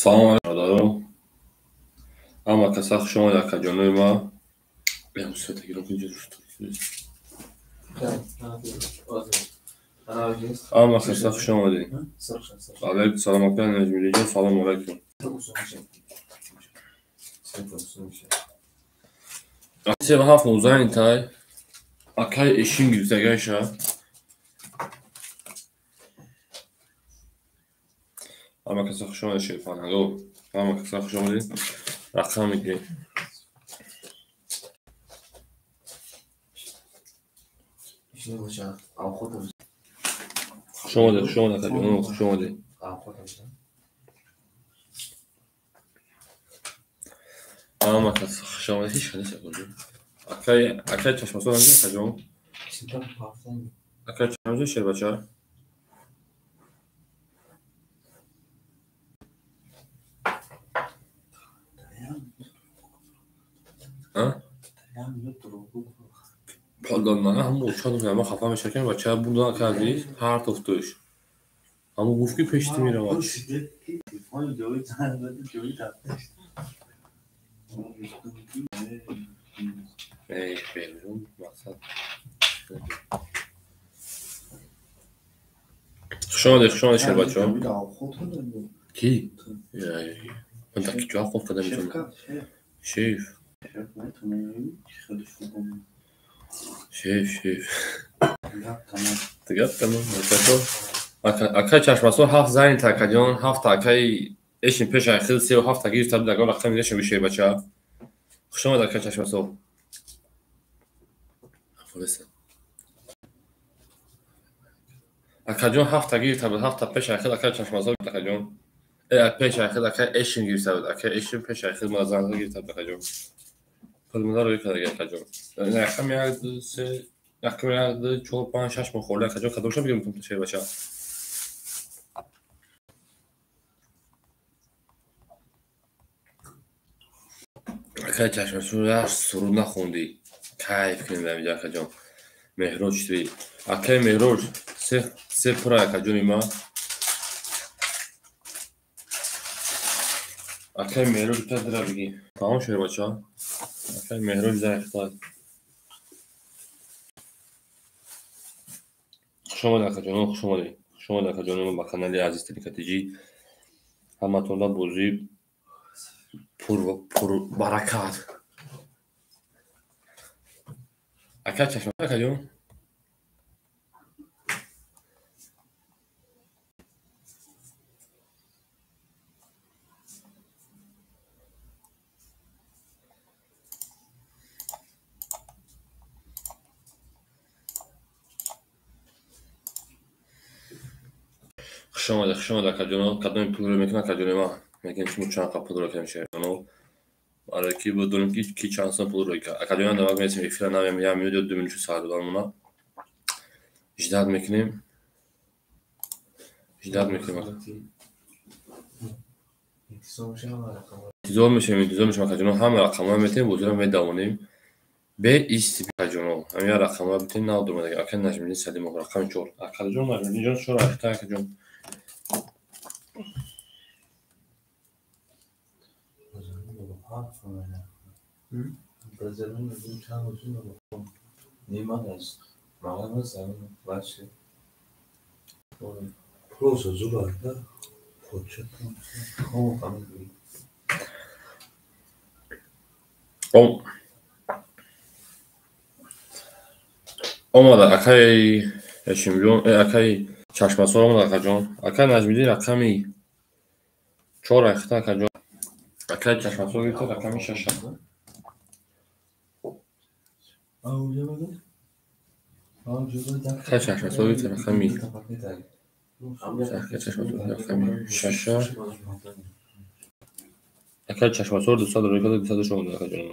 Салом алейкум, бародаро. Ҳама каса хуш омадед, акаҷонои ма. Ҳама каса хуш омадед. Алейкум салом, ака Наҷмиддинҷон, салом алейкум. Се ҳафт музайнтай акай эшин гирифтагайша. Ҳама каса хуш омадед, шерпанаго. Ҳама каса хуш омадед. Рақам мегирем. Хуш омадед, хуш омадед, акаҷоно, хуш омадед. Ҳама каса хуш омадед. Ҳеч кас нест, акаҷон. Акай чашмасоз ҳамҷо, акаҷон? Акай чашмасоз, шербача? Палдон ҳамун чанд рӯз ма хафа мешавад, ки бача бурдан, ака азиз, партофтуш. Ҳамун гуфт, ки пеши ту меравад. Берун мақсад. Хуш омадед, хуш омадед, шербачаҳо. Ки? Ман дар ки ҷо хоб карда метавонам? Шеф. Шеф, шеф. Дигар тамом, бачаҳо. Акай чашмасо ҳафт занята, акаҷон, ҳафта акай эшин пеш айхил севу ҳафта гирифта буд, ягон рақами нешин бишер, бача. Хуш омад, акай чашмасо. Акаҷон, ҳафта гирифта буд, ҳафта пеш айхил акай чашмасо, акаҷон. Пеш айхил акай эшин гирифта буд, акай эшин пеш айхил мара занг гирифта буд, акаҷон. Пулмуда рӯй кардаги, акаҷон. Рақами як, ду, се, рақами як, ду, чор, панҷ, шаш моҳ холӣ, акаҷон, кадомша бигирем, шербача? Акай чашмасо, як суруд нахондӣ. Кайф кунем дар инҷа, акаҷон. Меҳроҷ три. Акай Меҳроҷ се пура, акаҷони ма. Акай Меҳроҷ та дира бигӣ. Тамом, шербача? Акай Меҳроҷ дар. Хуш омадед, акаҷоно, хуш омадед. Хуш омадед, акаҷоно, ба канали Азиз Телека ТЖ. Ҳаматонда бозӣ пурбаракат. Акай чашма, акаҷон? Хуш омадед, хуш омадед, акаҷоно. Кадоми пул рӯй мекунад, акаҷони ман? Мегӯем, шумо чанд қад пул рӯй кардем, шербоно? Барои ки бидонем, ки чанд сом пул рӯй кард. Акаҷони, давак мерасем эфира, навем як минут ё 2 минут шуд сар доданмона. Ждать мекунем. Ждать мекунем. Интизор мешавем, интизор мешавем, акаҷоно. Ҳама рақамҳоро метавонем, бозиро медавонем. Бе исти, акаҷоно. Ҳамин як рақамҳоро битавонем, нав дуромад. Акай Наҷмиддин Салимов, рақами чор. Акаҷон Наҷмиддинҷон, чор ахта, акаҷон. Омада акай Ҳашимҷон, акай Чашмасор омада, акаҷон. Акай Наҷмиддин рақами чор ахта, акаҷон. Акай Чашмасор гирифта рақами шаша. Акай Чашмасор гирифта рақами, акай Чашмасор рақами шаша. Акай Чашмасор 200 рӯй карда, 200 омада, акаҷон.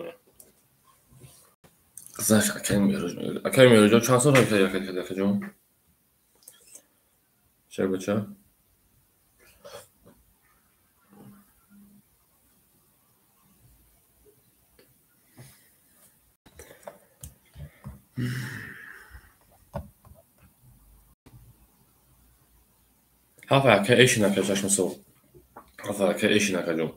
Гузашт, акай Меҳроҷ. Акай Меҳроҷон, чанд сол рӯй карди, акаҷон? Шербача? Ҳафт акай эшин, акай Чашмасор. Ҳафт акай Эшин акаҷон.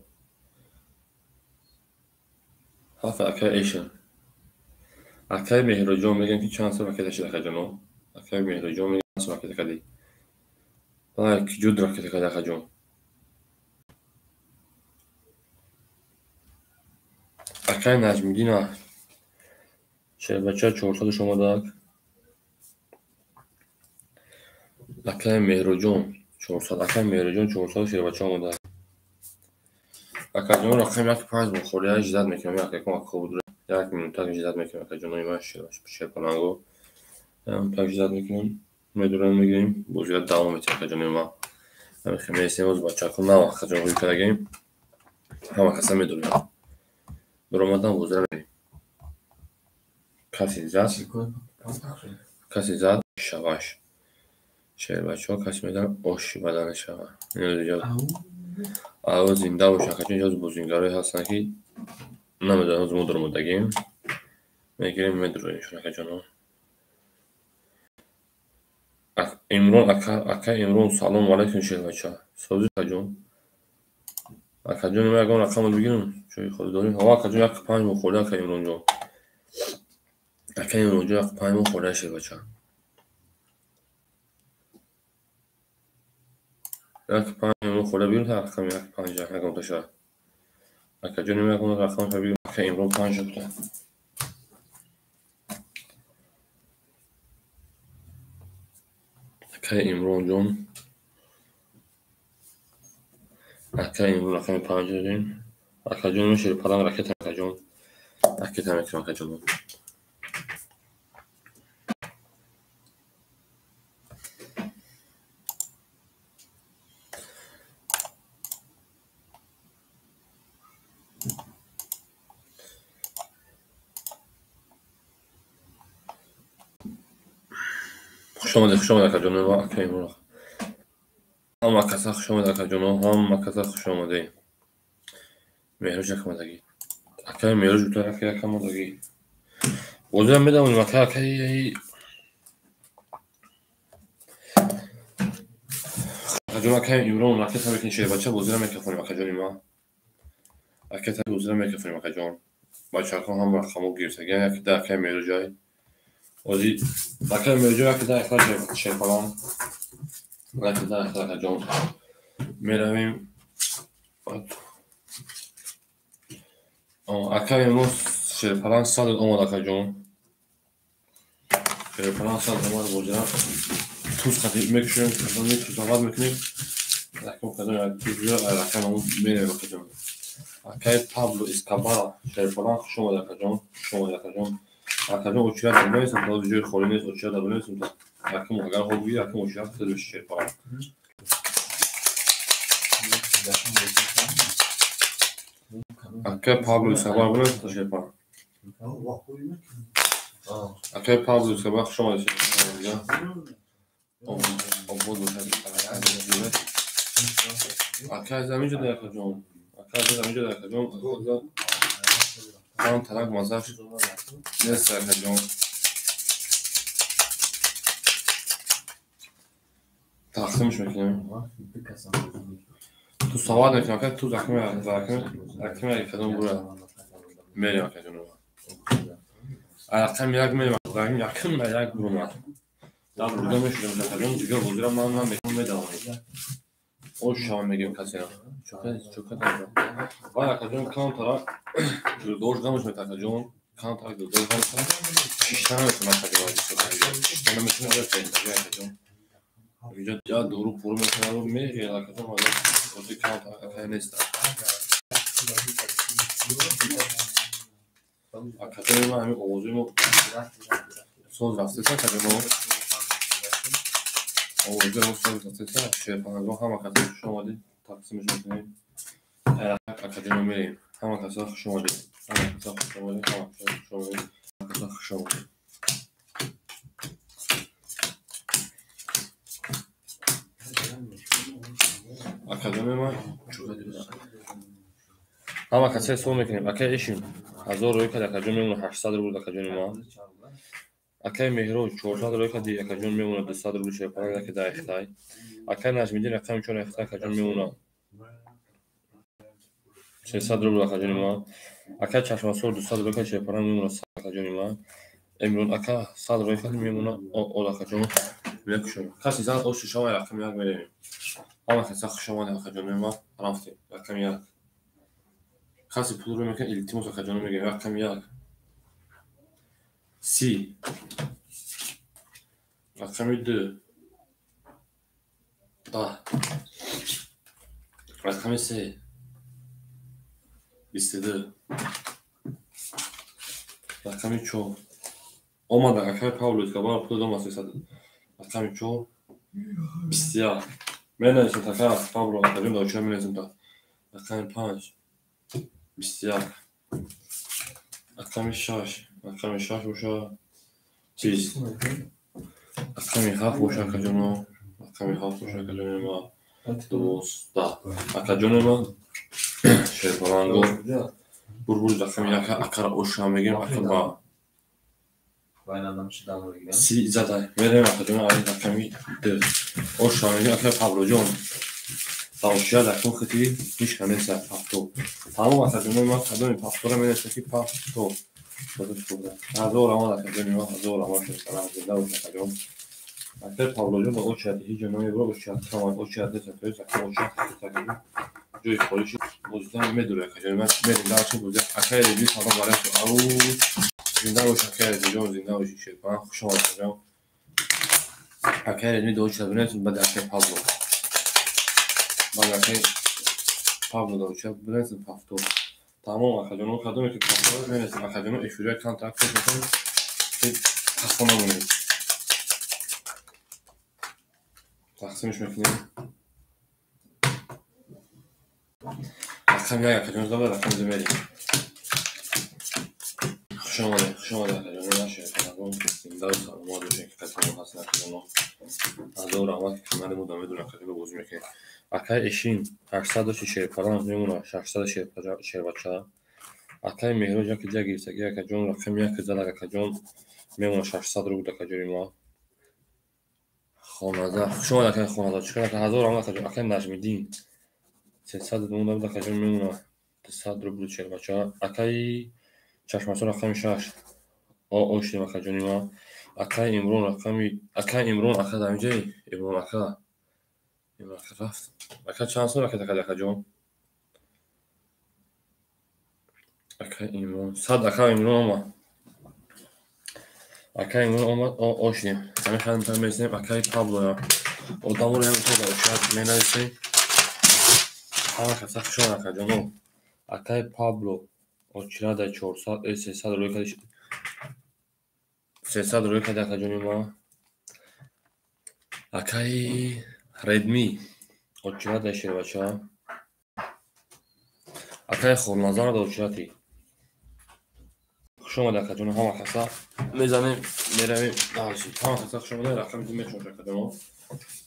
Ҳафт акай Эшин. Акай Меҳроҷон мегӯям, ки чанд сол ракета шид, акаҷоно. Акай Меҳроҷон мегӯям, чанд сол ракета кардӣ? Баъд ҷуд ракета кард, акаҷон. Акай Наҷмиддина шербача 400 омадак. Акай Меҳроҷон 400, акай Меҳроҷон 400 шербача омадак. Акаҷон, рақами як панҷ бухория ждать мекунам, як якум акобудра як минутак ждать мекунам, акаҷонои ман шерпаланго. Як минутак ждать мекунем, медурем, мегирем, бозиро давом метиҳем, акаҷонои ман. Ҳамин хел месем, боз бачаҳо нав акаҷон рӯй кардагем. Ҳама каса медурем. Биромадан бозиро мерем. Касе зад, касе зад шаваш. Шербачаҳо касе медан оши бадана шава. Аво зинда бош, акаҷон, ҷоз бозингарое ҳастанд, ки намедонам, ҳоз мо дуромадагем. Мегирем, медуроемшон, акаҷоно. Имрон ака, ака Имрон, салому алайкум, шербача. Сози, акаҷон. Акаҷон, ма ягон рақамро бигирам, ҷои холӣ дорем. Ҳава, акаҷон, як панҷ моҳ холӣ, ака Имронҷон. Ака Имронҷон, як 5 моҳ холӣ, шербача. Як панҷ моҳ холӣ бигирам, та рақами як панҷ ягон таша. Акаҷон, ма ягон рақамро бигирам, ака Имрон панҷ шуда. Ака Имронҷон. Ака Имрон рақами панҷ додем. Акаҷон, ма шерпаланг ракета, акаҷон. Ракета мекунам, акаҷон. Хуш омадед, хуш омадед, акаҷон, ака Имрон. Ҳама каса хуш омадед, акаҷоно, ҳама каса хуш омадед. Меҳроҷ якамадагӣ. Акай Меҳроҷ гуфта, ака якамадагӣ. Бозиам медавонем, ака, акай. Акаҷон, акай Имрон, ракета мекунӣ, шербача, бозиро мекафонем, акаҷони ман. Ракета бозиро мекафонем, акаҷон. Бачаҳо ҳам рақамҳо гирифтагиан, як да акай Меҳроҷай. Ози акай Меҳроҷай, як да акай шерпалан. Як да акай, акаҷон. Меравем. Акай Имрон шерпалан сад омад, акаҷон. Шерпалан сад омад, бозиро туз қати мекушем, туз аввал мекунем. Рақам кадом як туз биёр, рақам ҳамон меравем, акаҷон. Акай Пабло Эскобар шерпалан хуш омад, акаҷон, хуш омад, акаҷон. Акаҷон, очират набинависам, то ҷои холӣ нест, очират набинависам, то рақам агар хоб бигир, рақам очират хеле биши шерпалан. Акай Пабло Эскобар бинависам, то шерпалан. Акай Пабло Эскобар хуш омадед, шерпалан. Обод бошад. Акай заминҷо дар, акаҷон. Акай заминҷо дар, акаҷон. Кам тарак мазаш нест, акаҷон. Тақсимш мекунем. Ту савад мекунем, ака, ту рақами рақами кадом бура. Мерем, акаҷон. Рақами як мерем, рақами якум як бурумад. Дар бурда мешудем, акаҷон, дигар бозиро ман намекунам, медавонем. Ош шава мегирем касеро. Чока, чока. Вай, акаҷон, кам тарак гирдош гамш мета, акаҷон. Кам тарак гирдош гамш. Шишта наметунам, акаҷон, шишта наметунам, акаҷон. Инҷо я дуру пуру мекунам, мегирад, акаҷон, бози кам тарак акай нест. Акаҷони ман, ҳамин овози мо соз рафтеса, акаҷоно. Овози мо соз рафтеса, шерпалангон ҳама каса хуш омадед, тақсимш мекунем. Акаҷоно мерем. Ҳама каса хуш омадед. Ҳама каса хуш омадед, ҳама каса хуш омадед, ҳама каса хуш омадед. Акаҷони ман, ҳама каса ҳисоб мекунем. Акай Эшим 1000 рӯй кард, акаҷон, мемонад 800 рубл, акаҷони ман. Акай Меҳроҷ 400 рӯй карди, акаҷон, мемонад 200 рубл, шерпаланг яке да ихтай. Акай Наҷмиддин рақами чор ихтай, акаҷон, мемонад 300 рубл акаҷони ман. Ака Чашмасор 200 рубл шерпаланг мемона 100 акаҷони ман. Имрон ака 100 рубл кади мемона ол акаҷон. Мекушам. Каси зад ошу шава рақами 1 меравем. Ҳама каса хуш омадед акаҷони ман. Рафтем. Рақами 1. Каси пул рӯ мекунад, илтимос акаҷони мегӯем. Рақами 1. 30. Рақами 2. 10. Рақами 3. 22. Рақами 4. Омада акаи Павло Эскобар пул дома 300. Рақами 4. 21. Менависем така Павло акаҷон да оча менависем та. Рақами 5. 21. Рақами 6. Рақами 6 боша 20. Рақами 7 боша акаҷоно. Рақами 7 боша акаҷони ма 12. Акаҷони ма шерпаланго бурбур рақами 1 акара оша мегирем ака ба 30 зада мерем акаҷон ай рақами 2 оша мегирем ака Павлоҷон Давшия дакун хити ҳеч канеса пафто. Тамом акаҷони ма кадоми пафтора менависем ки пафто. Ҳазор рамад акаҷони ма, ҳазор рамад зинда бош акаҷон. Акаи Павлоҷон ба очият ҳеҷ ҷо намебура, очият камад, очият нест, то есть ака очият акаҷон ҷои холиши бозидан медура акаҷони ман мерем дарчи бози акаи Реҷи салом алайкум. Ау зинда бош акаи Реҷиҷон, зинда боши шерпаланг, хуш омадед акаҷон. Акаи Реҷи до очият бинависем, баъд акаи Павло. Баъд акаи Павло до очият бинависем пафто. Тамом акаҷоно кадоме ки пафто менависем акаҷоно эфирҳои камтар кӯш мекунем ки хафо намонед. Тақсимш мекунем. Рақами 1 акаҷон зада, рақами 2 мерем. Хуш омадед, хуш омадед акаҷоно, шерпалангон зинда ва саломат бошед ки қадри мо ҳастед акаҷоно. Ҳазор раҳмат ки канали мо медонед акаҷоно бозӣ мекунед. Акаи Эшин 800 дошти шерпаланг мемона 600 шербача. Акаи Меҳроҷ яки дия гирифтагӣ акаҷон рақами 1 зада акаҷон мемона 600 рубл акаҷони ма. Хоназар хуш омадед акаи Хоназар. Чӣ кор ака? Ҳазор раҳмат акаҷон. Акаи Наҷмиддин 300 монда буд акаҷон мемона 200 рубл шербача. Акаи Чашмасор рақами 6 оштем акаҷони ма. Акаи Имрон рақами акаи Имрон ака дар инҷаи Имрон ака. Имрон ака рафт. Ака чанд сол ракет акади акаҷон? Акаи Имрон 100 ака Имрон омад. Акаи Имрон омад оштем. Ҳамин хел мерасем акаи Павло одаморо ҳам дар очият менависем. Ҳама каса хуш омад акаҷоно. Акаи Пабло очирада 400 300 рӯй кади 300 рӯй кади акаҷони ма. Акаи Редми очирада шербача. Акаи Хурназар да очирати. Хуш омадед акаҷоно, ҳама каса мезанем меравем дарси. Ҳама каса хуш омадед, рақами 2 мешонаш акаҷоно.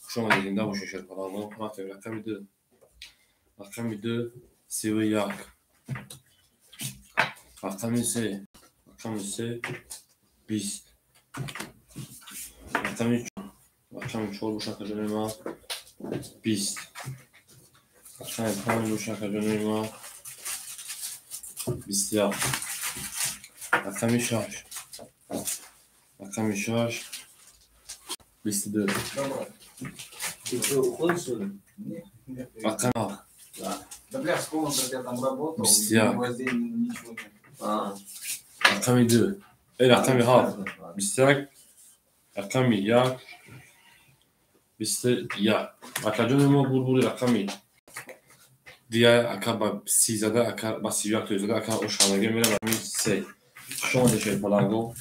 Хуш омадед, зинда бошед шерпаланго. Рафтем рақами 2. Рақами 2 31. Рақами 3. Рақами 3 20. Рақами 4. Рақами 4 боша акаҷони ма 20. Рақами 5 боша акаҷони ма 21. Рақами 6. Рақами 6 22. Ты что, уходишь, что ли? Рақами 7. Да бля, вспомнил, как я там работал, 21. Гвоздей ничего нет. Рақами 2. Рақами 7. 21. Рақами 1. 21. Акаҷони мо бурбури рақами дия ака ба 30 зада, ака ба 31 то зада, ака ошанагӣ мерам рақами 3. Хуш омадед шерпаланго.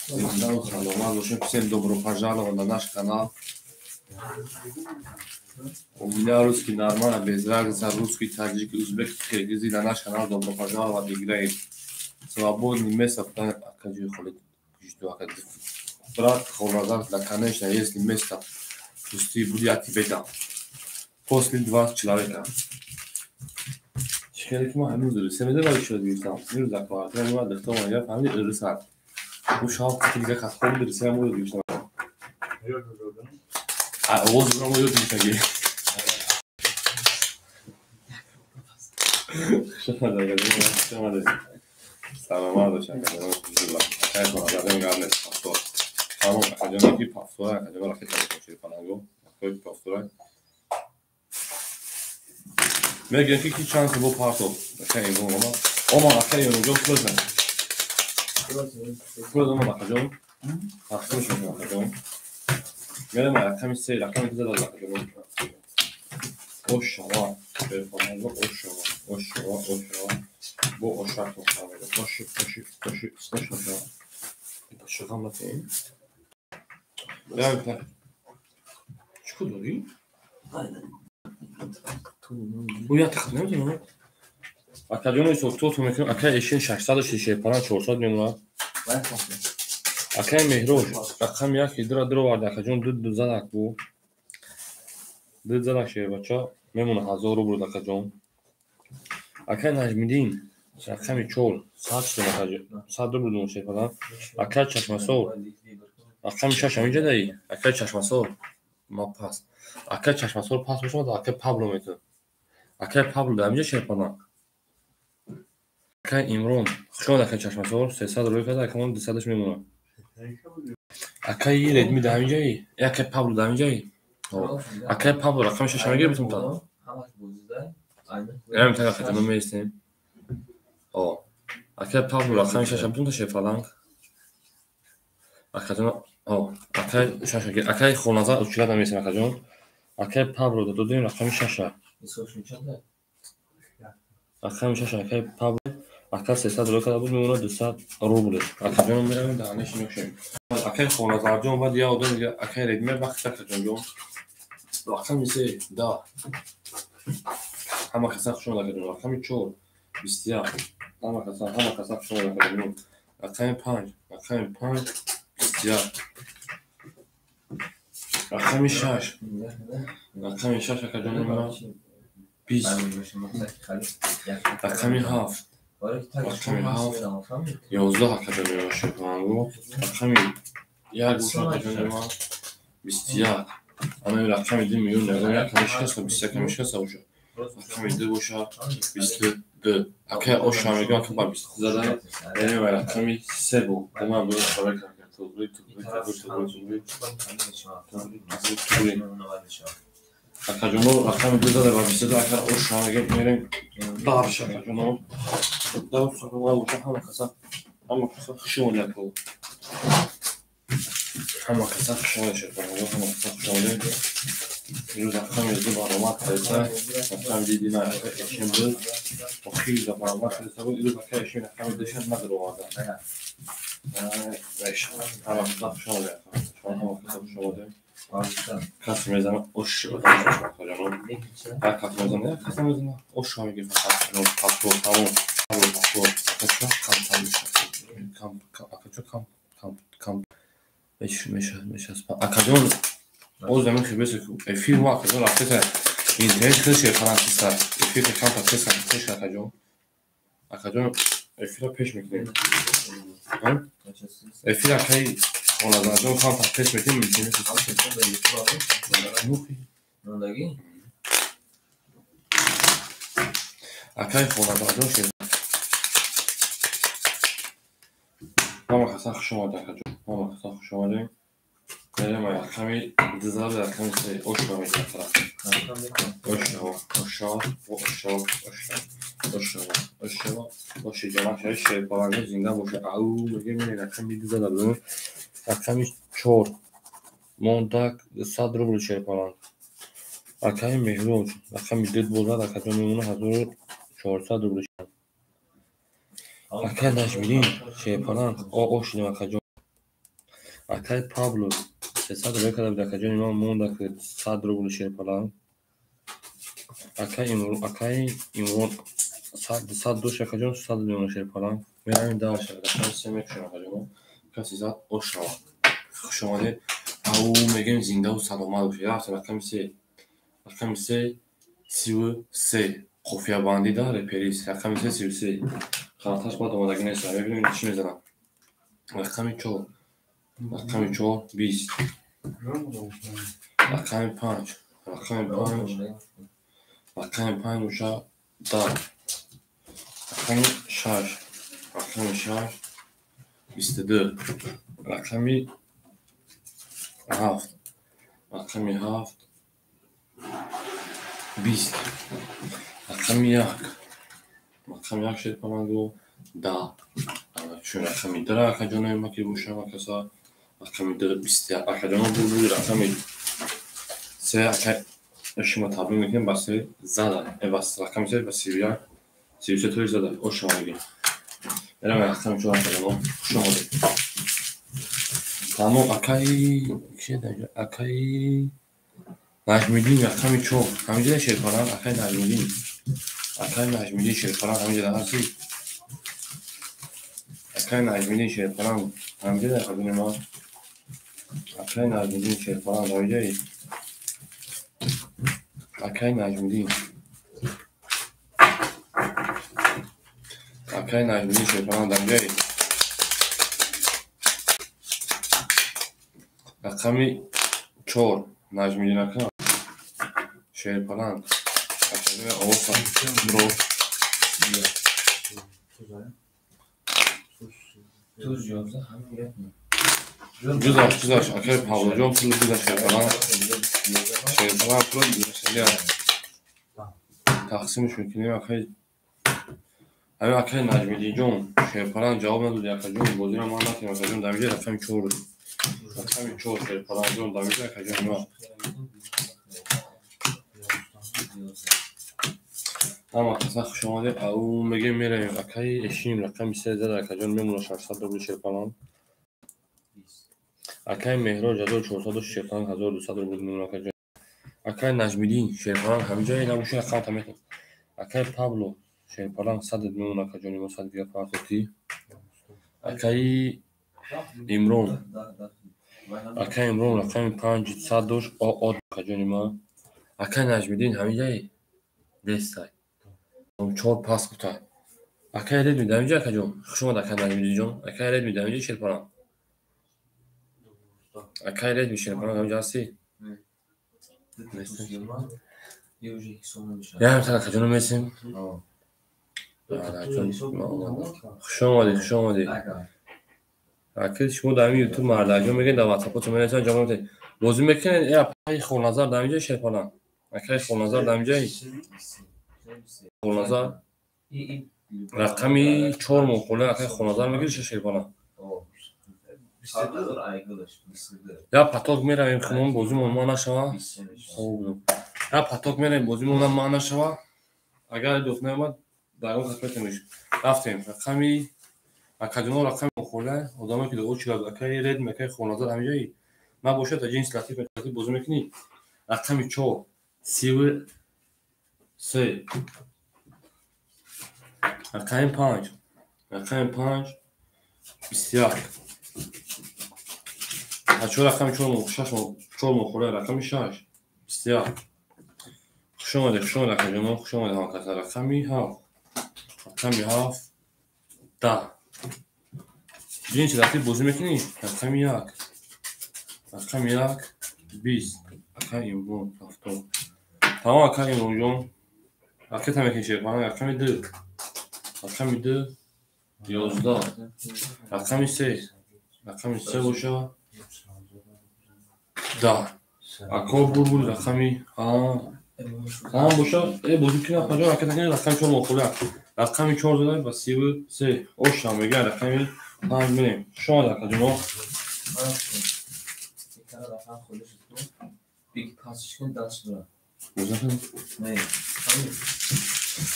Зинда ва саломат бошед. Всем добро пожаловать на наш канал. У меня русский нормально, без разницы, русский, таджик, узбек, киргизы на наш канал добро пожаловать, играем. Свободное место, брат Хоназар, да, конечно, если место пустые будет, я тебе дам. После 20 человека. Хеле ки ма ҳамин рӯз семеда шуд гирифтам. Мирӯз дар квартира меомад, духтар ма ҳамин рӯз ӯ шаб дига хатхоб рӯз мо ёд гирифтам. Оғоз мо ёд гирифтаги. Хуш омадед, хуш омадед. Саломат бошед, акаҷон. Акай хоназарҷон, гап нест, пафтор. Тамом, акаҷоне ки пафтора, акаҷон рафиқ шерпаланго, акои пафтора. Мегӯям ки чанд бо партоб. Акай Имрон омад. Омад, акай Имронҷон, пулазан. Пулаз омад, акаҷон. Тақсим шуд, акаҷон. Мерам рақами се, рақами ду зад, акаҷон. Ошава, шерпаланго, ошава, ошава, ошава. Бо ошак оши, оши, оши, ошава. Шуғам натем. Чӣ кор дорӣ? Бо як тахт намедонам. Акаҷон, ҳисоб-китоб мекунем. Акай Эшин 600 шерпаланг 400 мемонад. Акай Меҳроҷ рақами як идра дуровард, акаҷон, ду задак бу. Ду задак шербача мемонад 1000 рубл, акаҷон. Акай Наҷмиддин рақами 4 100 шудем, акаҷон. 100 рубл дум шерпаланг. Акай Чашмасор рақами 6 ҳаминҷа даи. Акай Чашмасор ма пас. Акай Чашмасор пас бошад, акай Пабло метавонад. Акай Пабло дар ҳаминҷа шерпаланг. Акай Имрон, хуш омад, акай Чашмасор, 300 рӯй карда, акамон 200-аш мемонад. Акай Редми дар ҳаминҷаи? Акай Пабло дар ҳаминҷаи? Акай Пабло рақами 6 ҳаминҷа битум та. Ҳамин та акаҷон меистем. Акай Пабло рақами 6 битум та шерпаланг. Акаҷон, акай 6, акай Хоназар училада меистем, акаҷон. Акай Пабло додем рақами 6. Рақами 6 акай Пабло. Ака 300 рӯй карда буд, мемонад 200 рубл. Акаҷон, меравем даҳанаши мекушем. Акай Хоназарҷон, баъд я одам дига, акай Редме вақт, акаҷонҷон. Рақами 3 10. Ҳама каса хуш омад, акаҷон. Рақами 4 21. Ҳама каса, ҳама каса хуш омад, акаҷон. Рақами 5, рақами 5 21. Рақами 6. Рақами 6, акаҷон, мемонад 20. Рақами 7. Рақами 7 11, акаҷон, мемонад шерпаланго. Рақами 1 бошад, акаҷон, мемонад 21. Ана рақами 2 миллион ягон як ҳамишкаса 21 ҳамишкаса бошад. Рақами 2 бошад 22. Акай оша мегӯям, ака ба 22 зада. Яъне ва рақами 3 бу. Ман бу хабар кардам. Туғри, туғри, туғри, туғри, туғри, туғри. Акаҷоно, рақами 2 зада ба 22, ака оша мегӯям, мерем дарш, акаҷоно. Дарш бошад, ҳама каса, ҳама каса хуш омадед, ака. Ҳама каса хуш омадед, шерпаланго, ҳама каса хуш омадед. Имрӯз рақами 2 баромад карда, рақами диди на эшин буд. Охири баромад карда буд. Имрӯз ака эшин рақами 2 шад надароварда. Ҳама каса хуш омадед, ҳама каса хуш омадед. Кас мезанад, ош акаҷоно. Як кас мезанад, як кас мезанад. Ош мегӯяд фақат паспорт, тамом. Паспорт. Акаҷон кам кам кам, акаҷон кам кам кам. Мешаспа. Акаҷон, боз замин хибесе эфир мо, акаҷон, рафтеса интернет хеле шерпаланг чиста. Эфир камтар тез пеш, акаҷон. Акаҷон, эфирро пеш мекунем. Эфир акаи Хоназарҷон камтар пеш мекунем, интернет. Акаи Хоназарҷон шер. Ҳама каса хуш омадед, акаҷон. Ҳама каса хуш омадед. Мерем рақами 2 зада, рақами 3 ошва мегӯяд тараф. Ошава, ошава, ошава, ошава, ошава, ошава, оши ҷамъ шавад, шерпаланг зинда бошад. Ау, мегӯем, рақами 2 зада будем. Рақами 4 мондак 100 рубл шерпаланг. Акаи Меҳроҷ рақами 2 бозад, акаҷон, мемонад 1400 рубл. Акай Наҷмиддин шерпаланг ошидем, акаҷон. Акай Пабло 300 рубл карда буд, акаҷони ман, мондак 100 рубл шерпаланг. Акай Имрон, акай Имрон 100 дошт, акаҷон, 100 мемонад шерпаланг. Меравем дальше, рақами 3 мекушем, акаҷон. Касе зад, ошава. Хуш омадед. Ау, мегӯем, зиндаву саломат бошед. Рафтем рақами 3. Рақами 3 33. Қофиябандӣ да реперис. Рақами 3 33. Қанаташ баъд омадагӣ нест. Мебинем, чӣ мезанам. Рақами 4. Рақами 4 20. Рақами 5. Рақами 5. Рақами 5 боша 10. Рақами 6. Рақами 6. 22. Рақами 7. Рақами 7. 20. Рақами 1. Рақами 1 шерпаланго 10. Чун рақами 2 акаҷонои ма ки бошам акаса рақами 2 21. Акаҷоно буд рақами 3 ака шумо табрик мекунем ба 3 зада. Ба рақами 3 ба 31 33 тои зада. Ош омадем. Мерам рақами 4 акаҷоно. Хуш омадед. Тамом акаи кие даҷа? Акаи Наҷмиддин рақами 4. Ҳаминҷода шерпаланг акаи Наҷмиддин. Акаи Наҷмиддин шерпаланг ҳаминҷода ҳастӣ? Акаи Наҷмиддин шерпаланг ҳаминҷода акаҷони ман? Акаи Наҷмиддин шерпаланг ҳаминҷои? Акаи Наҷмиддин. Акаи Наҷмиддин шерпаланг ҳаминҷои? Рақами 4 Наҷмиддин ака шерпаланг. Акаҷони овоз бро. Гузашт, гузашт. Акаи Павлоҷон пул гузашт шерпаланг. Шерпаланг пул гузаштагиа. Тақсимш мекунем акаи ҳамин акаи Наҷмиддинҷон шерпаланг ҷавоб надоди акаҷон. Бозиро ман накунем акаҷон. Дар инҷа рақами 4. Рақами 4 шерпалангҷон дар инҷа акаҷон ма. Ҳама каса хуш омадед. Ау мегем меравем акаи Эшим рақами 3 зада акаҷон мемона 600 рубл шерпаланг. Акаи Меҳроҷ 1400 шерпаланг 1200 рубл мемона акаҷон. Акаи Наҷмиддин шерпаланг ҳаминҷое набоши рақамата метавон. Акаи Пабло шерпаланг 100 мемона акаҷони мо 100 дига партоти. Акаи Имрон. Акаи Имрон рақами 500 дошт о акаҷони ма. Акаи Наҷмиддин ҳаминҷае дестай. 4 пас бутай. Акаи Редми дар инҷа акаҷон. Хуш омад акаи Наҷмиддинҷон. Акаи Редми дар инҷа шерпаланг. Акаи Редми шерпаланг ҳаминҷа ҳастӣ? Яам тан акаҷоно месем. Хуш омадед, хуш омадед. Ака шумо дар ҳамин ютуб мардаҷон мегӯед, дар ватсапотон менависанд, ҷавоб намедиҳед. Бозӣ мекунед, э акаи Холназар дар инҷа шерпаланг. Акаи Холназар дар инҷаи? Холназар рақами 4 мохӯла акаи Холназар мегирӣ шерпаланг. Я поток меравем химон бозимон ма нашава. Хоб. Я поток меравем бозимон ма нашава. Агар доф наомад дар он кас метавониш. Рафтем рақами акаҷоно рақами мохӯла одамое ки дуо чилад акаи Редми акаи Холназар ҳаминҷои набошад ҷинс латиф латиф бозӣ мекунӣ. Рақами 4 33. Рақами 5. Рақами 5 21. Ачо рақами 4 6 4 мохӯла рақами 6 21. Хуш омадед, хуш омадед акаҷоно, хуш омадед ҳама каса. Рақами 7. Рақами 7 10. Ҷинси латиф бозӣ мекунӣ? Рақами 1. Рақами 1 20. Акаи Имрон 70. Тамом акаи Имронҷон. Ракета мекунӣ шерпаланг. Рақами 2. Рақами 2 11. Рақами 3. Рақами 3 боша 10. Ако булбул рақами а боша э бозӣ кунӣ акаҷон ракета кунӣ рақами 4 мохӯла. Рақами 4 зада ба 33. Оша мегӯяд рақами 5 мерем. Хуш омадед акаҷоно.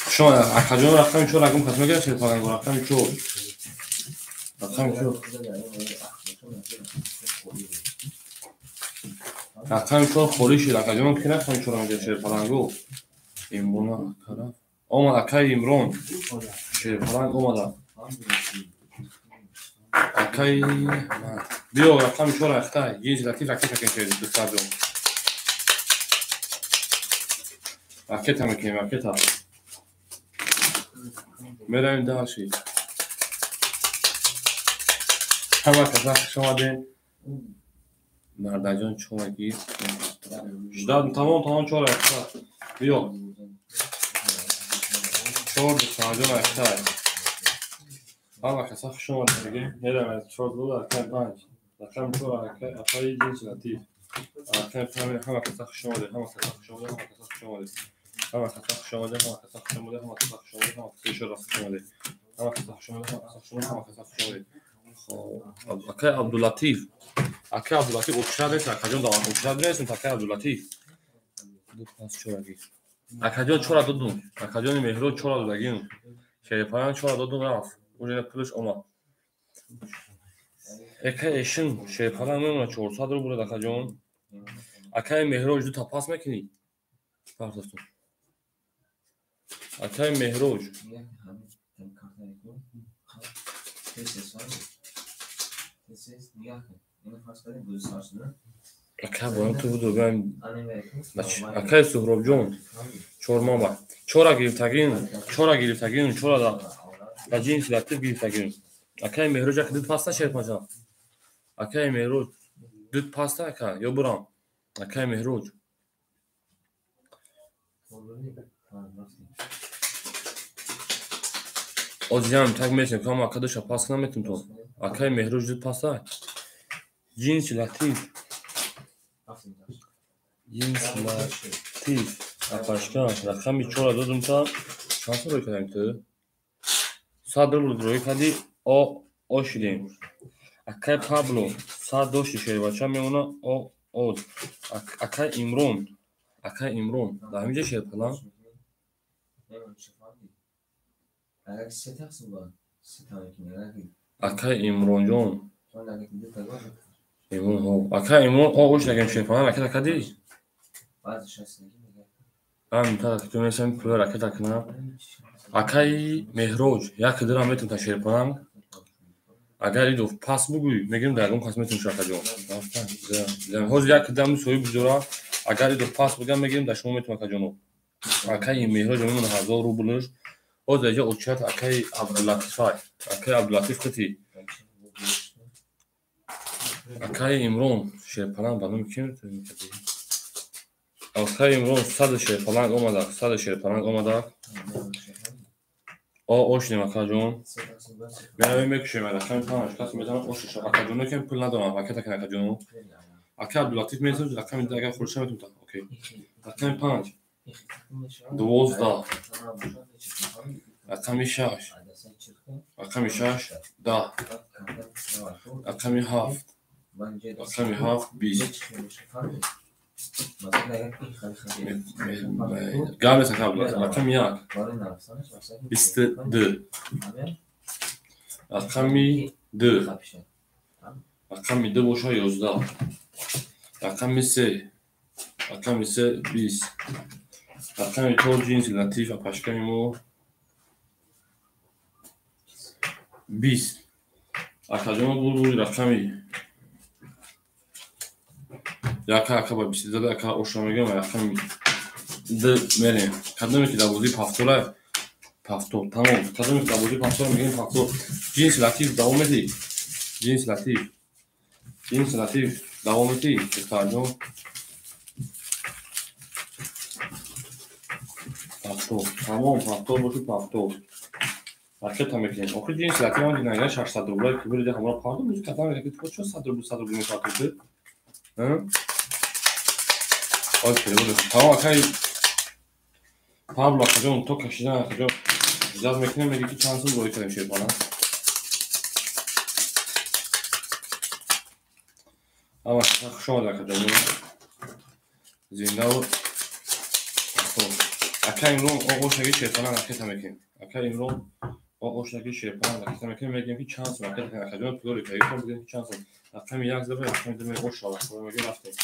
Хуш омадед акаҷоно рақами 4 рақам кас мегирад шерпаланг рақами 4. Рақами 4. Рақами 4 холӣ шуд акаҷон ки рақами 4 мегирад шерпалангу. Имрон акара. Омад акаи Имрон. Шерпаланг омада. Акаи биё рақами 4 ахтай. Ҷинси латиф ракета кунед духтарҷон. Ракета мекунем ракета. Меравем дальше. Ҳама каса хуш омадед. Мардаҷон чораги. Ждат тамом тамом чора. Биё. Чор духтарҷон акай. Ҳама каса хуш омадед мегем. Мерам аз чор ду рақами панҷ. Рақами чор акай апаи ҷинси латиф. Рақами панҷ ҳама каса хуш омадед. Ҳама каса хуш омадед. Ҳама каса хуш омадед. Ҳама каса хуш омадед. Ҳама каса хуш омадед. Ҳама каса хуш омадед. Ҳама каса ишора хуш омадед. Ҳама каса хуш омадед. Ҳама каса хуш омадед. Ҳама каса хуш омадед. Хоб, акай Абдулатиф. Акай Абдулатиф очрад нест, акаҷон давам очрад нест, акай Абдулатиф. Ду пас чораги. Акаҷон чора додум. Акаҷони Меҳрод чора додагим. Шерипаран чора додум рафт. Уже пулаш омад. Акай Эшин шерипаран мемона 400 рубл акаҷон. Акай Меҳроҷ ду та пас мекунӣ? Партофтум. Акай Меҳроҷ. Акай боям ту буду баем. Акай Суҳробҷон чормоба. Чора гирифтагин, чора гирифтагин, чора да ҷинси латиф гирифтагин. Акай Меҳроҷ ака ду паста шерпаҷа. Акай Меҳроҷ ду паста ака ё бурам. Акай Меҳроҷ. Озиям так месем, кама ака душа пас наметум то. Акай Меҳроҷ ду паста. Ҷинси латиф. Ҷинси латиф. Апашка рақами чора додум та чанд сол рӯй кардем ту? 100 рубл рӯй кардӣ, о шидем. Акай Пабло 100 дошти шербача мемона о од. Акай Имрон, акай Имрон дар ҳамин ҷо шерпалан? Акай Имронҷон. Имрон ҳо. Акай Имрон о ош дагем шерпалан ракета кардӣ? Ам та ту месам пула ракета кунам. Акай Меҳроҷ як дирам метум та шерпалан. Агар идо пас бугӯй, мегирем дар ягон кас метум шакаҷон. Ҳозир як дирам соҳиб бизора, агар идо пас бугам мегирем дар шумо метум акаҷоно. Акай Меҳроҷ мемона 1000 рублш. Ҳозир иҷо очият акай Абдулатифай. Акай Абдулатиф хити. Акай Имрон шерпалан ба номи ким метум? Акай Имрон 100 шерпаланг омадак, 100 шерпаланг омадак. О ошидем акаҷон. Меравем мекушем рақами панҷ кас метавонад ошиша. Акаҷоно ки пул надорам, ракета кун акаҷоно. Акай Абдулатиф месоз рақами ду агар хурша метум та. Окей. Рақами панҷ. 12. Рақами шаш. Рақами шаш 10. Рақами ҳафт. Рақами ҳафт 20. Гап нест ака Абдулатиф. Рақами як. 22. Рақами ду. Рақами ду боша 11. Рақами се. Рақами се 20. Рақами чор ҷинси латиф апашкани мо 20. Акаҷоно буд рақами яка ака ба бисту зада ака оша мегӯям рақами д мерем. Кадоме ки дар бозии пафтора пафтор тамом. Кадоме ки дар бозии пафтора мегӯем пафтор. Ҷинси латиф давом медиҳӣ? Ҷинси латиф. Ҷинси латиф давом медиҳӣ духтарҷон? Пафтор. Тамом пафтор боши пафтор. Ракета мекунем. Охир ҷинси латиф ман дидам 600 рубла ки бирида ҳамро пардо музи кадам ки ту чо 100 рубл 100 рубл мепартофтӣ? Окей, тамом акай Пабло акаҷон то кашидан акаҷон ижозат мекунем мегӣ ки чанд сум рӯй кардем шерпалан. Ҳама каса хуш омадед акаҷон. Зиндаву хоб. Акай Имрон оғошаги шерпалан ракета мекунем. Акай Имрон оғошаги шерпалан ракета мекунем мегӯем ки чанд сум ракета кунем акаҷон пулори кагитон бигӯем ки чанд сум. Рақами як зада рақами ду мегӯем ош шавад. Мегӯем рафтем.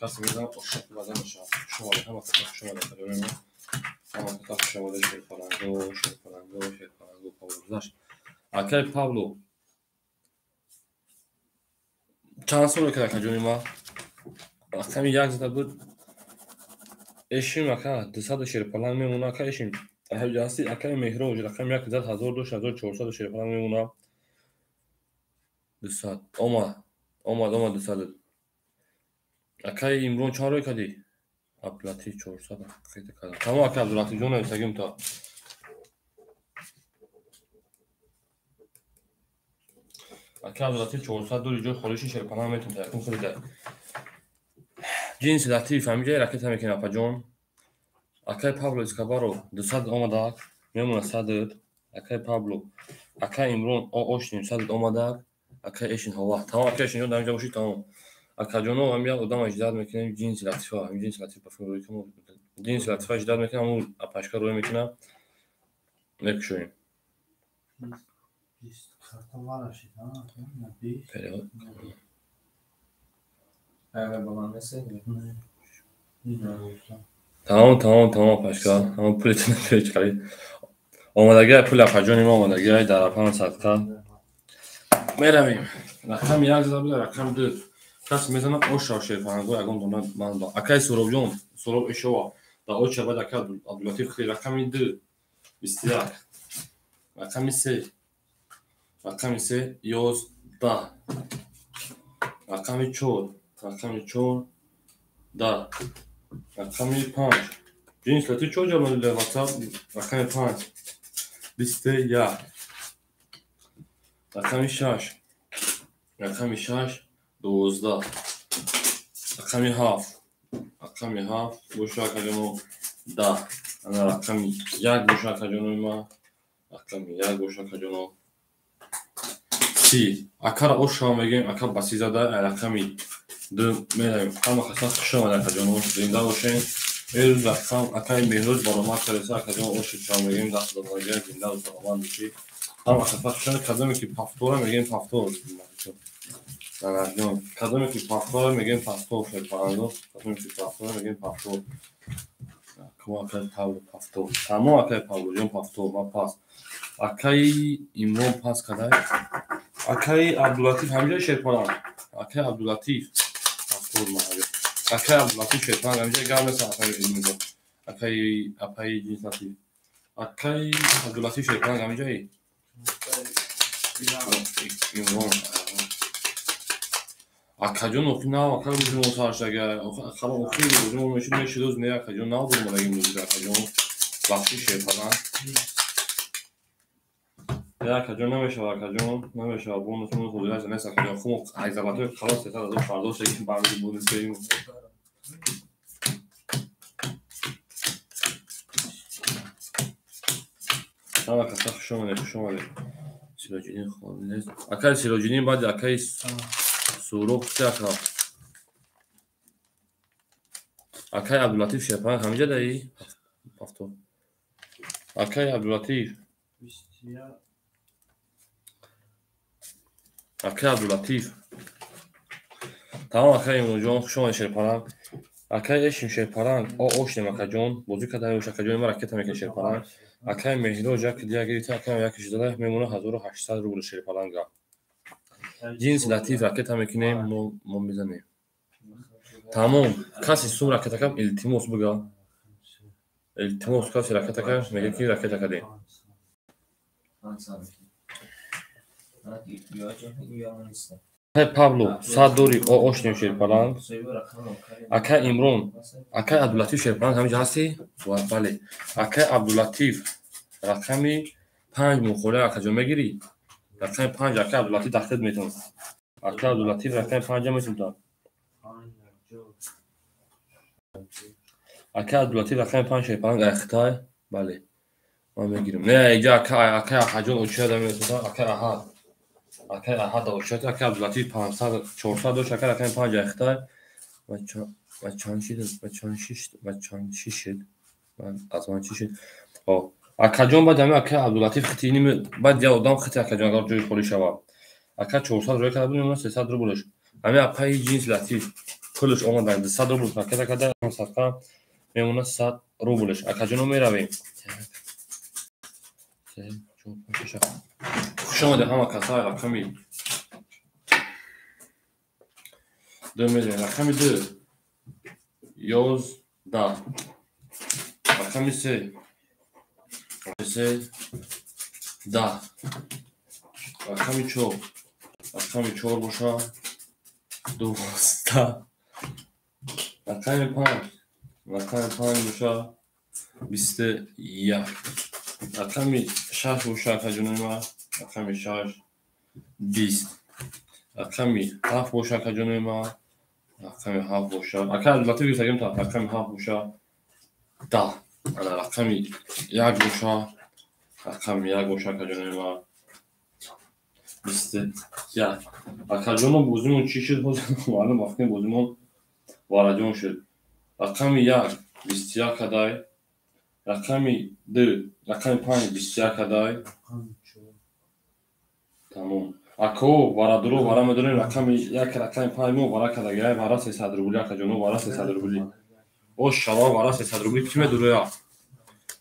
Касе мезанад оша база мешавад. Хуш омадед ҳама каса хуш омадед акаҷон. Ҳама каса хуш омадед шерпаланго, шерпаланго, шерпаланго Пабло гузашт. Акай Пабло чанд сум рӯй кард акаҷони ма? Рақами як зада буд. Эшим ака 200 шерпаланг мемона ака эшим. Ҳасти акаи Меҳроҷ рақами як зад 1000 дошт 1400 шерпаланг мемона. 200 омад омад омад 200. Акаи Имрон чанд рӯй кардӣ? Абдулатиф 400 қайда кардам. Тамом ака Абдулатиф ҷон нависагим та. Ака Абдулатиф 400 дори ҷои холиши шерпаланг метун таякун хӯрида. Ҷинси Латиф ҳамиҷаи ракета мекунем апаҷон. Акай Пабло Эскобаро 200 омадак, мемона 100. Акай Пабло, акай Имрон ошним 100 омадак, акай Эшин ҳова. Тамом акай Эшин ҷон дар инҷа бошӣ тамом. Акаҷоно ҳам як одам аждад мекунем ҷинси Латифа, ҳам ҷинси Латиф ба фикр рӯй ҷинси Латифа аждад мекунем, ҳамун апашка рӯй мекунам. Мекушоем. Тамом, тамом, тамом апашка. Ҳамон пулетон печ харид. Омадагиай пули апаҷони мо омадагиай дар апама садқа. Меравем. Рақами 1 зада буда, рақами 2. Кас мезана оша шерфаҳанго ягон дона ман ба. Акай Суробҷон, Суроб Эшова. Да оча баъд ака Абдулатиф хили рақами 2 21. Рақами 3. Рақами 3 11. Рақами 4. Рақами 4 10. Рақами 5. Ҷинс Латиф чо ҷавоб надоди дар WhatsApp? Рақами 5 21. Рақами 6. Рақами 6 12. Рақами 7. Рақами 7 боша акаҷоно 10. Ана рақами 1 боша акаҷонои ма. Рақами 1 боша акаҷоно 30. Акара ошава мегӯем, ака ба 30 зада, рақами 2 меравем. Ҳама каса хуш омад акаҷоно, зинда бошен. Эрӯз рақам акаи Меҳрӯз баромад кардаса, акаҷоно оши чав мегӯем, даст додагия, зинда ва саломат бошӣ. Ҳама каса хуш омад, кадоме ки пафтора мегӯем пафтор. Нанаҷон, кадоме ки пафтора мегӯем пафтор, шерпарандо, кадоме ки пафтора мегӯем пафтор. Кама акаи Павло пафтор. Тамом акаи Павлоҷон пафтор, ман пас. Акаи Имрон пас кадай. Акаи Абдулатиф ҳамиҷои шерпаланг. Акаи Абдулатиф пафтор маҳалли. Акаи Абдулатиф шерпаланг ҳамиҷои гап нест акаи Имрон. Акаи апаи Ҷинс Латиф. Акаи Абдулатиф шерпаланг ҳамиҷои Имрон. Акаҷон охи нав ака рӯзи мо саршага. Хала охи рӯзи мо мешуд мешуд не акаҷон нав дурмадагим рӯзи акаҷон. Бахши шерпаланг. Не акаҷон намешава акаҷон намешава бонус бонус ҳозираш нест акаҷон. Хум айзабатои халос сесад ҳазор фардо шагим баъди бонус берим. Ҳама каса хуш омадед, хуш омадед. Сироҷиддин холӣ нест. Акаи Сироҷиддин баъди акаи Суроб се ака. Акаи Абдулатиф шерпаланг ҳамиҷа даи? Пафтор. Акаи Абдулатиф. Акаи Абдулатиф. Тамом акаи Имронҷон, хуш омадед шерпаланг. Акаи Эшим шерпаланг, ошнем акаҷон, бозӣ кардаем акаҷони ма ракета мекунем шерпаланг. Акаи Меҳроҷ як дия гирифта, акаи як шизада мемона 1800 рубл шерпаланга. Ҷинси Латиф ракета мекунем, мо мезанем. Тамом, каси сум ракета кам илтимос бига. Илтимос каси ракета кам, мега ки ракета кардем. Акай Павло 100 дори ошнем шерпаланг. Акай Имрон, акай Абдулатиф шерпаланг ҳамиҷа ҳастӣ? Бале. Акай Абдулатиф рақами 5 мухолия акаҷон мегирӣ? Рақами 5 акай Абдулатиф дахтед метавон. Акай Абдулатиф рақами 5 метавон. Акай Абдулатиф рақами 5 шерпаланг ай Хитай? Бале. Ман мегирам. Не, иҷа акай Аҳаҷон очия даметавон. Акай Аҳад. Акай Аҳад очия, акай Абдулатиф 500 400 дошт, акай рақами 5 ай Хитай. Ва чанд шид? Ва чанд шиш? Ва чанд шишид? Аз ман чӣ шид? О, акаҷон баъд ҳами акай Абдулатиф хити иними баъд я одам хити акаҷон агар ҷои холӣ шавад. Ака 400 рӯя карда буд, 300 рублш. Ҳами апаи Ҷинс Латиф пулш омада 200 рубл пакета карда, садқа мемона 100 рублш. Акаҷоно меравем. 3 4 5 6. Хуш омадед ҳама каса рақами 2 мезанем. Рақами 2 11. Рақами 3 3 10. Рақами 4. Рақами 4 боша 12. Рақами 5. Рақами 5 боша 21. Рақами 6 боша акаҷонои ма. Рақами 6 20. Рақами 7 боша акаҷонои ман. Рақами 7 боша. Ака Абдулатиф гирифтагим та рақами 7 боша. 10. Ана рақами 1 боша. Рақами 1 боша акаҷонои ман. 21. Акаҷоно бозимон чӣ шуд? Ҳозир маълум вақти бозимон вараҷон шуд. Рақами 1 21 кадай. Рақами 2, рақами 5 21 кадай. Тамом. Ако варадуро вара медонем рақами 1 рақами 5 мо вара кадагай вара 300 рубли акаҷоно вара 300 рубли. О шава вара 300 рубли ки медуроя?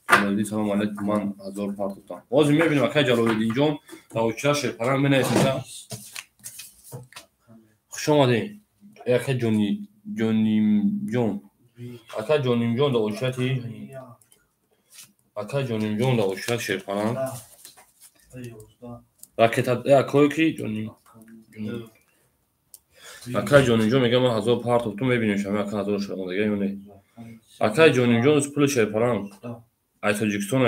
Ҷалолиддин салом алейкум ман 1000 партофтам. Ҳозир мебинем акай Ҷалолиддинҷон дар очира шерпаланг менависад. Хуш омадем. Акай Ҷонимҷон. Акай Ҷонимҷон дар очирати Акай Ҷонимҷон дар очирати шерпаланг. Ракета акое ки Ҷоним Акай Ҷонимҷон мегӯяд ман 1000 партофтум мебинем шама ака 1000 шуд омадага ё не. Акай Ҷонимҷон пули шерпаланг аз Тоҷикистон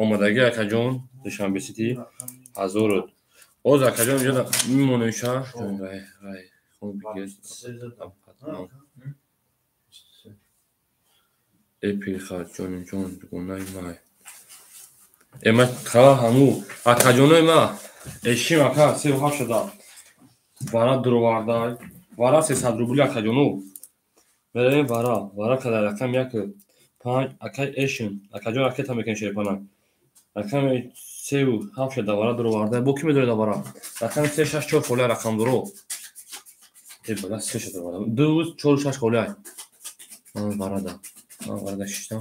омадаги акаҷон Душанбе сити 1000. Боз акаҷон инҷо мемонем ша. Эпиха Ҷонимҷон дугонаи май. Эма хала ҳаму акаҷонои ма эшим ака 37 шуда. Вара дуровардай. Вара 300 рубли акаҷоно. Меравем вара. Вара када рақам 1 5 акай эшим. Акаҷон ракета мекунем шерпаланг. Рақами 37 шуда вара дуровардай. Бо ки медоред вара? Рақами 3 6 4 холия рақам дуро. Э бала 3 шуда вара. 2 4 6 холия. Ман варада. Ман варада шиштам.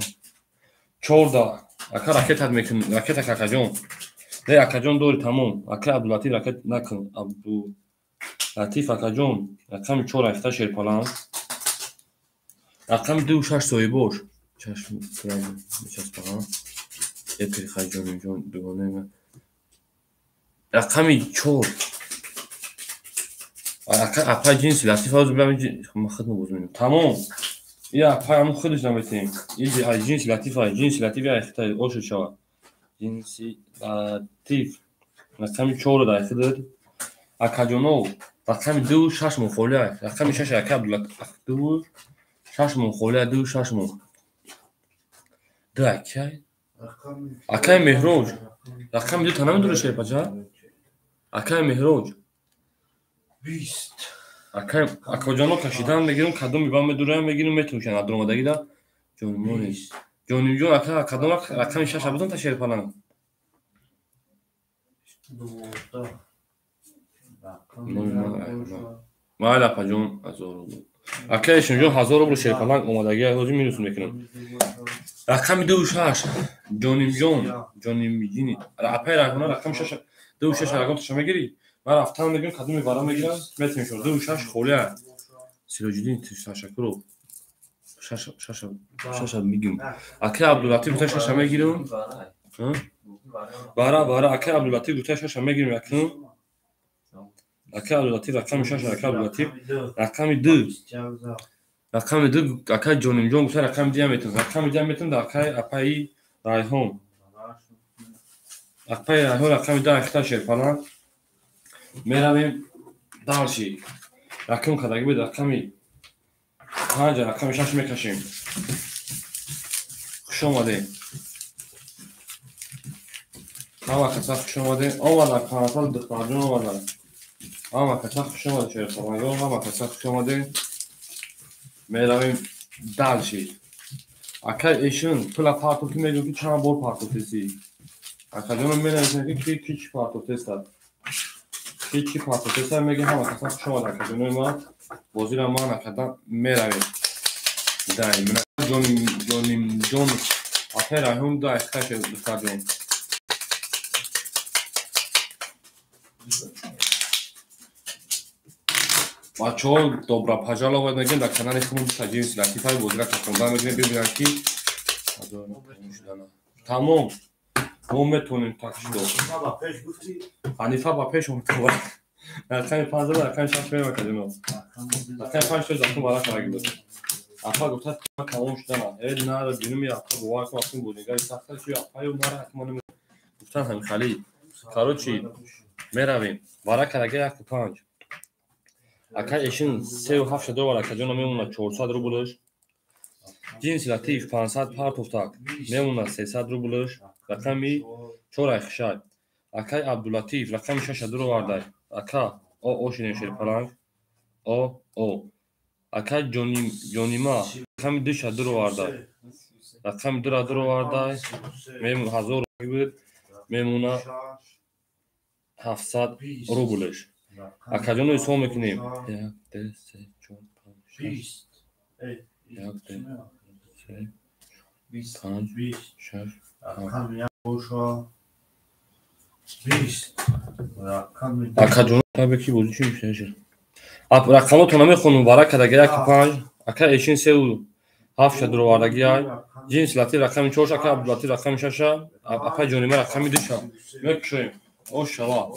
14. Ака ракетат мекунем. Ракета акаҷон. Не акаҷон дори тамом. Ака Абдулатиф ракет накун. Абдулатиф акаҷон рақами 4 айфта шерпаланг. Рақами 2 6 соҳибош. Чашм мечаспам. Эпирхай ҷонимҷон дугонаи ман. Рақами 4. Ака апай ҷинси Латиф ҳозир биям ман худмо боз мебинам. Тамом. Я апай ҳамун худаш наметем. Изи ай ҷинси Латиф ай ҷинси Латиф ай хитай ошуд шавад. Ҷинси Латиф. Рақами 4 дай худат. Акаҷоно рақами 2 6 моҳ холия. Рақами 6 ака Абдулатиф 2 6 моҳ холия 2 6 моҳ. 2 акай. Акай Меҳроҷ. Рақами 2 та намедонӣ шерпача? Акай Меҳроҷ. 20. Акай акаҷоно кашидан мегирам кадоми ба медураям мегирам метавоншан адромадагида. Ҷонимон Ҷонимҷон ака кадом рақами 6 бузан та шерпаланг. 12. Майли апаҷон 1000 рубл. Ака Эшимҷон 1000 рубл шерпаланг омадагӣ ҳозир минус мекунам. Рақами 2 6 Ҷонимҷон Ҷонимҷини апай Райҳона рақами 6 2 6 рақам таша мегирӣ? Ман рафтан мегирам кадоми вара мегирам метавонем шумо 2 6 холия. Сироҷиддин ташаккуров 6 6 6 мегирам. Ака Абдулатиф гуфта 6 мегирам. Бара бара ака Абдулатиф гуфта 6 мегирам якум. Ака Абдулатиф рақами 6 ака Абдулатиф рақами 2 рақами 2 ака Ҷонимҷон гуфта рақами 2 метавонам. Рақами 2 метавонам дар акаи апаи Райҳон. Апаи Райҳон рақами 2 ахта шерпаланг. Меравем дальше. Рақам кадаги буд рақами 5 рақами 6 мекашем. Хуш омадем. Ҳама каса хуш омадем. Омаданд канатал духтарҷон омаданд. Ҳама каса хуш омадем шерпалангон, ҳама каса хуш омадем. Меравем дальше. Акай эшин пула партофтӣ мегӯям ки чанд бор партофтеси. Акаҷонам менависем ки ки чӣ партофтестад. Ки чӣ партофтестад мегӯям ҳама каса хуш омад акаҷонои ман. Бозира ман акадан меравем. Дай Ҷонимҷон апай Райҳон ду айхта шуд духтарҷон. Бачаҳо добро пожаловать мегӯем дар канали худмон Ҷинси Латиф бозира кашондан мегӯем бибинанд ки тамом мо метавонем так шудо. Ҳанифа ба пеш омад. Рақами 5 рақами 6 мева кадино. Рақами 5 шуд закун вара кардаги буд. Апа гуфта тамом шудана. Э нара бинум я апа бовар кун акун бозигари сахта шуд апаю нара ҳатман гуфтан ҳамин хали. Короче меравем. Вара кардаги 1 5. Акай Эшин 3,7 доллар акаҷона мемонад 400 рублш. Ҷинси латиф 500 партофтак мемонад 300 рублш. Рақами 4 айхишай. Акай Абдулатиф рақами 6 дуровардай. Ака о о шинем шерпаланг. О о. Акай Ҷонима рақами 2 дуровардай. Рақами 2 дуровардай. Мемон 1000 рубл мемонад 700 рублш. Акаҷоно ҳисоб мекунем. 1 2 3 4 5 6 1 2 3 5 6 7. Акаҷоно табе ки бозӣ чӣ мешавад? Рақамотро намехонум, варака даги 1 5, ака Эшин 3 7 дуровардаги ай. Ҷинси латиф рақами 4, ака Абдулатиф рақами 6, апа Ҷонима рақами 2. Мекушоем. Ош шава.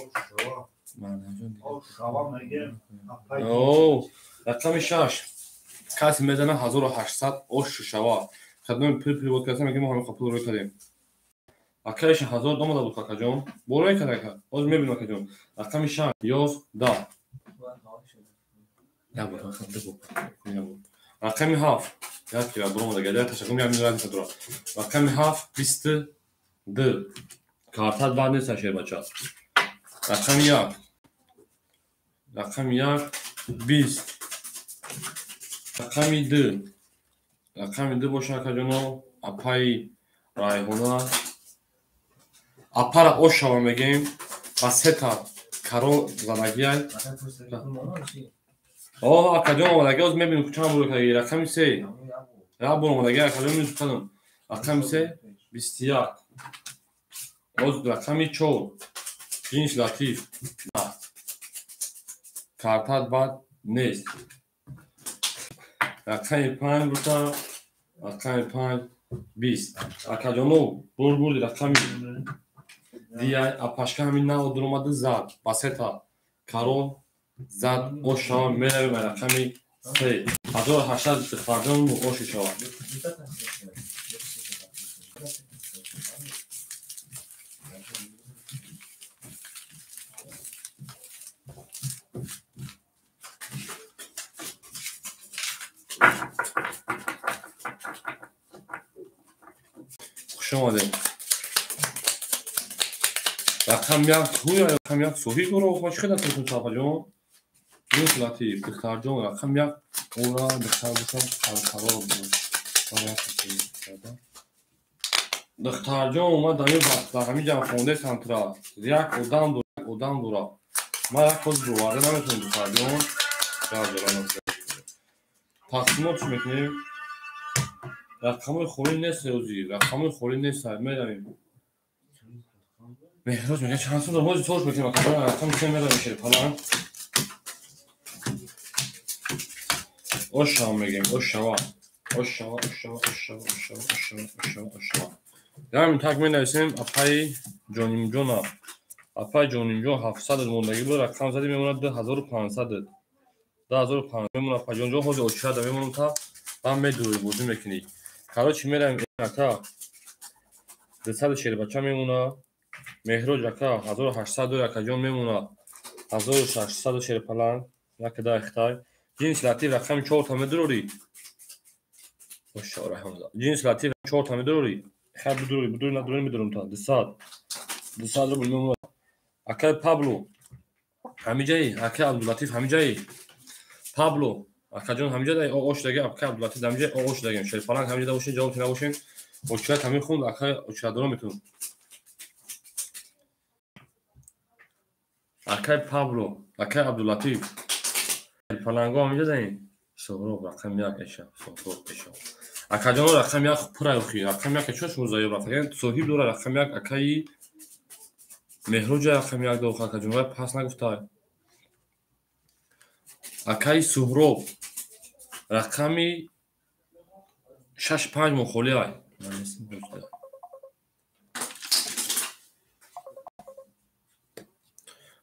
Рақами 6. Каси мезана 1800 ош шава. Кадом пул перевод кардам, мегӯям мо ҳамин пул рӯй кардем. Ака Эшин 1000 омада буд акаҷон. Борой кард ака. Ҳозир мебинам акаҷон. Рақами 6 11. Рақами 7. Як кира буромада гада ташаккур як миллион разница дорад. Рақами 7 22. Картат бад нест шербача. Рақами 1. Рақами 1 20. Рақами 2. Рақами 2 боша акаҷоно. Апаи Райҳона. Апара ош шава мегем. Ба сета каро задагиай. О, акаҷон омадаги, ҳозир мебинем ку чанд бор кардаги. Рақами 3. Як бор омадаги, акаҷон мезукадам. Рақами 3 21. Ҳозир рақами 4. Ҷинси латиф. Картат бад нест. Рақами 5 бута. Рақами 5 20. Акаҷоно бурди рақами дия апашка ҳамин нав дуромада зад. Ба сета каро зад ош шава меравем ба рақами 3. 1800 духтарҷон оши шава. Хуш омадед. Рақам 1 ҳуя, рақами 1 соҳиб дора. Охо чӣ қадар телефон чапаҷон? Ҷинси латиф духтарҷон рақами 1 ора духтар бошам қарқарор буд. Духтарҷон омад дар ҳамин ҷамъ хондаи сантра. Як одам дора, як одам дора. Ман як ҳозир боварда наметавонам духтарҷон. Тақсимот чӣ мекунем? Рақамҳои холӣ нест ҳозир, рақамҳои холӣ нест, меравем. Меҳроз мегӯяд чанд сум дорам, ҳозир тош мекунем, рақами 3 меравем шерпаланг. Ош шава мегӯем, ош шава. Ош шава, ош шава, ош шава, ош шава, ош шава, ош шава, ош шава. Ҳамин так менависем апаи Ҷонимҷона. Апаи Ҷонимҷон 700 мондагӣ буд, рақам зади мемонад 2500. 2500 мемонад апаи Ҷонҷон, ҳозир очирада мемонам та баъд медурӣ бозӣ мекунӣ. Короче меравем ака 200 шербача мемонад. Меҳроҷ ака 1800 дор акаҷон мемонад. 1600 шерпаланг якда ихтай. Ҷинси латиф рақами 4 та медурорӣ. Ҷинси латиф 4 та медурорӣ. Хай бидурорӣ, бидурӣ надурорӣ медурам та 200. 200 рубл мемонад. Акай Пабло ҳамиҷаи, акай Абдулатиф ҳамиҷаи. Пабло акаҷон ҳамиҷа дай ош даги, акай Абдулатиф ҳамиҷа ош дагем. Шерпаланг ҳамиҷа бошин, ҷавоб набошин. Очират ҳамин хунд, акай очиратдорон метавон. Акай Пабло, акай Абдулатиф. Шерпаланго ҳамиҷа даин. Соҳроб рақами 1 эша, Соҳроб эша. Акаҷоно рақами 1 пурай охи, рақами 1 чо шумо заёб рафт? Соҳиб дора рақами 1 акаи Меҳроҷа рақами 1 дора, акаҷон вай пас нагуфтай. Акаи Суҳроб рақами 6 5 мо холӣ ай.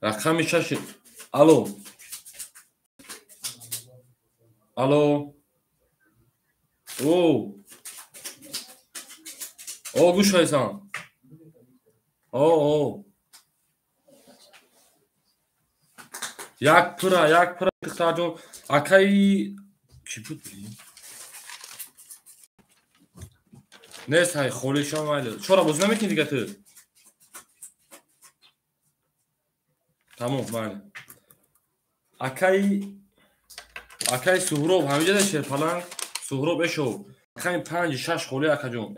Рақами 6. Алло. Алло. О. О, гӯш кардисам. О, о. Як пура духтарҷон. Акаи ки буд? Нест ҳай холишон майли. Чора бозӣ намекунӣ дига ту? Тамом майли. Акаи Суҳроб ҳамиҷа шерпаланг Суҳроб эшов. Акаи 5-6 холи акаҷон.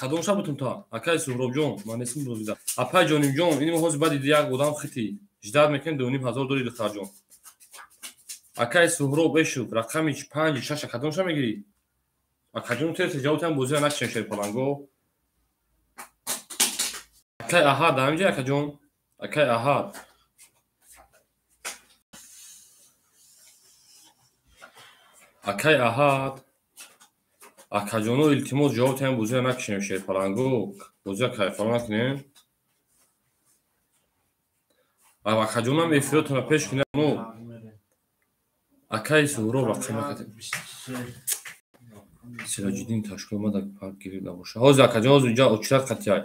Кадом ша бутум та? Акаи Суҳробҷон, ман нестим бозида. Апай ҷонимҷон, ин ҳозир баъди як одам хити. Ждат мекунем 2500 дори духтарҷон. Акаи Суҳроб эшов, рақами 5-6 кадом ша мегирӣ? Акаҷон тез ҷавобтан бозира накшем шерпаланго. Акаи Аҳад ҳамиҷа акаҷон. Акаи Аҳад. Акаи Аҳад. Акаҷоно илтимос ҷавобтан бозира накшем шерпаланго. Бозира кайфаро накунем. Акаҷонам эфиротонро пеш кунем. Акаи Суҳроб рақами Сироҷиддин ташкил омада парк гирифт набоша. Ҳозир акаҷон, ҳозир инҷа очират қатъияй.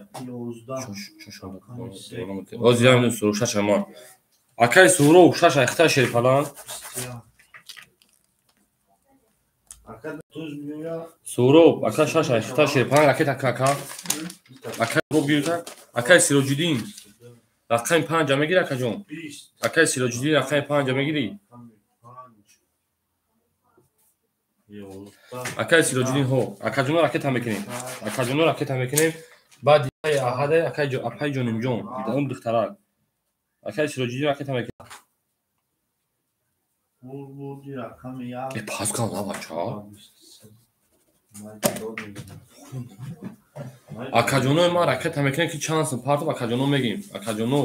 Ҳозир ям Суҳроб шаш аман. Акаи Суҳроб шаш айхта шерпаланг. Суҳроб ака шаш айхта шерпаланг ракет ака. Акаи Суҳроб гирифта. Акаи Сироҷиддин рақами 5 мегири акаҷон. Акаи Сироҷиддин рақами 5 мегири. Акаи Сироҷиддин ҳо. Акаҷоно ракета мекунем. Акаҷоно ракета мекунем. Баъди Аҳаде акаи апай ҷонимҷон, он духтарак. Акаи Сироҷиддин ракета мекунем. Пас кам на бача. Акаҷоно ма ракета мекунем ки чанд сум партов акаҷоно мегим. Акаҷоно.